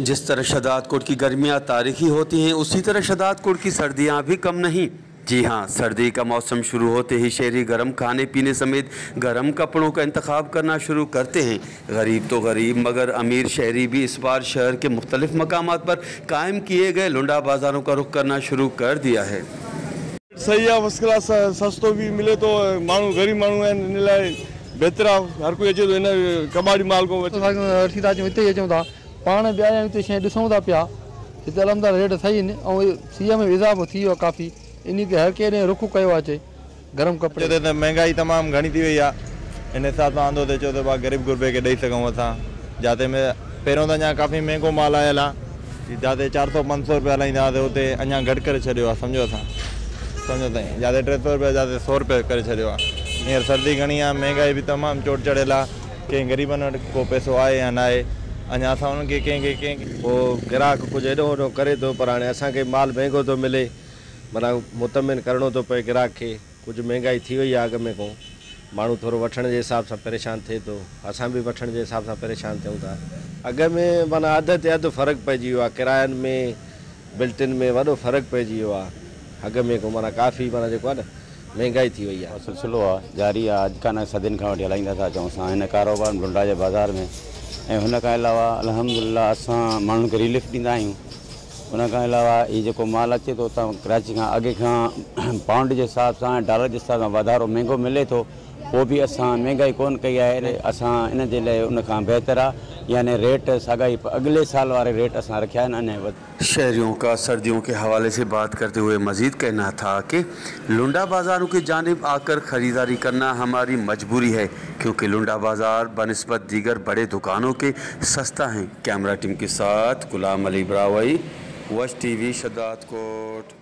जिस तरह शहदादकोट की गर्मियाँ तारीखी होती हैं, उसी तरह शहदादकोट की सर्दियाँ भी कम नहीं। जी हाँ, सर्दी का मौसम शुरू होते ही शहरी गर्म खाने पीने समेत गर्म कपड़ों का इंतखाब करना शुरू करते हैं। गरीब तो गरीब, मगर अमीर शहरी भी इस बार शहर के मुख्तलिफ मकामात पर कायम किए गए लुंडा बाज़ारों का रुख करना शुरू कर दिया है। सही आहे, फर्स्ट क्लास सस्तो बि मिले थो, माण्हू ग़रीब माण्हू आहिनि, इन लाइ बहितर आहे। हर कोई अचे थो हिन कबाड़ी माल खां। वठी था अचूं, हिते ई अचूं था, पाण बि आया आहियूं, हिते शइ ॾिसूं था पिया। हिते अलहमदिल्ला रेट सही आहिनि ऐं सीअ में इज़ाफ़ो थी वियो आहे काफ़ी, इन करे हर कंहिं रुख कयो आहे अचे गरम कपिड़े ते। त महंगाई तमामु घणी थी वई आहे, इन हिसाब सां आंदो त चयो त भाउ ग़रीब गुरबे खे ॾेई सघूं असां। जाते में पहिरियों त अञा काफ़ी महंगो माल आयल आहे, जाते 400-500 रुपया हलाईंदा हुआसीं, उते अञा घटि करे छॾियो आहे। सम्झो असां सम्झो ताईं जाते 300 रुपया, जाते 100 रुपया करे छॾियो आहे। हींअर सर्दी घणी आहे, महंगाई बि तमामु चोट चढ़ियल आहे। कंहिं ग़रीबनि वटि को पैसो आहे या न आहे, अञा असां हुननि खे कंहिंखे पोइ ग्राहक कुझु एॾो वॾो करे थो, पर हाणे असांखे माल महंगो थो मिले, माना मुतमिन करिणो थो पए ग्राहक खे। कुझु महंगाई थी वई आहे अॻ में खां, माण्हू थोरो वठण जे हिसाब सां परेशान थिए थो, असां बि वठण जे हिसाब सां परेशान थियूं था। अॻ में माना अध ते अधु फ़र्क़ु पइजी वियो आहे, किरायनि में बिल्टनि में वॾो फ़र्क़ु पइजी वियो आहे अॻ में खां, माना काफ़ी माना जेको आहे न महंगाई थी वई आहे। सिलसिलो आहे, जारी आहे, अॼु कान सदियुनि खां वठी हलाईंदा था अचूं असां हिन कारोबार लुंडा जे बाज़ार में। ऐं हुन खां अलावा अल्हम्दुलिल्लाह असां माण्हुनि खे रिलीफ ॾींदा आहियूं। उन खां अलावा हीउ जेको माल अचे थो उतां कराची खां, अॻे खां पाउंड जे हिसाब सां ऐं डॉलर जे हिसाब सां वाधारो महंगो मिले थो, पोइ बि असां महंगाई कोन कई आहे। असां इन जे लाइ उन खां बहितर आहे, यानी रेट साॻा ई अॻिले साल वारे रेट असां रखिया आहिनि। अने शहरियों का सर्दियों के हवाले से बात करते हुए मज़ीद कहना था कि लुंडा बाज़ारों की जानिब आकर ख़रीदारी करना हमारी मजबूरी है, क्योंकि लुंडा बाज़ार बनस्बत दीगर बड़े दुकानों के सस्ता हैं। कैमरा टीम के साथ गुलाम अली ब्रावई, वश टीवी, शहदादकोट।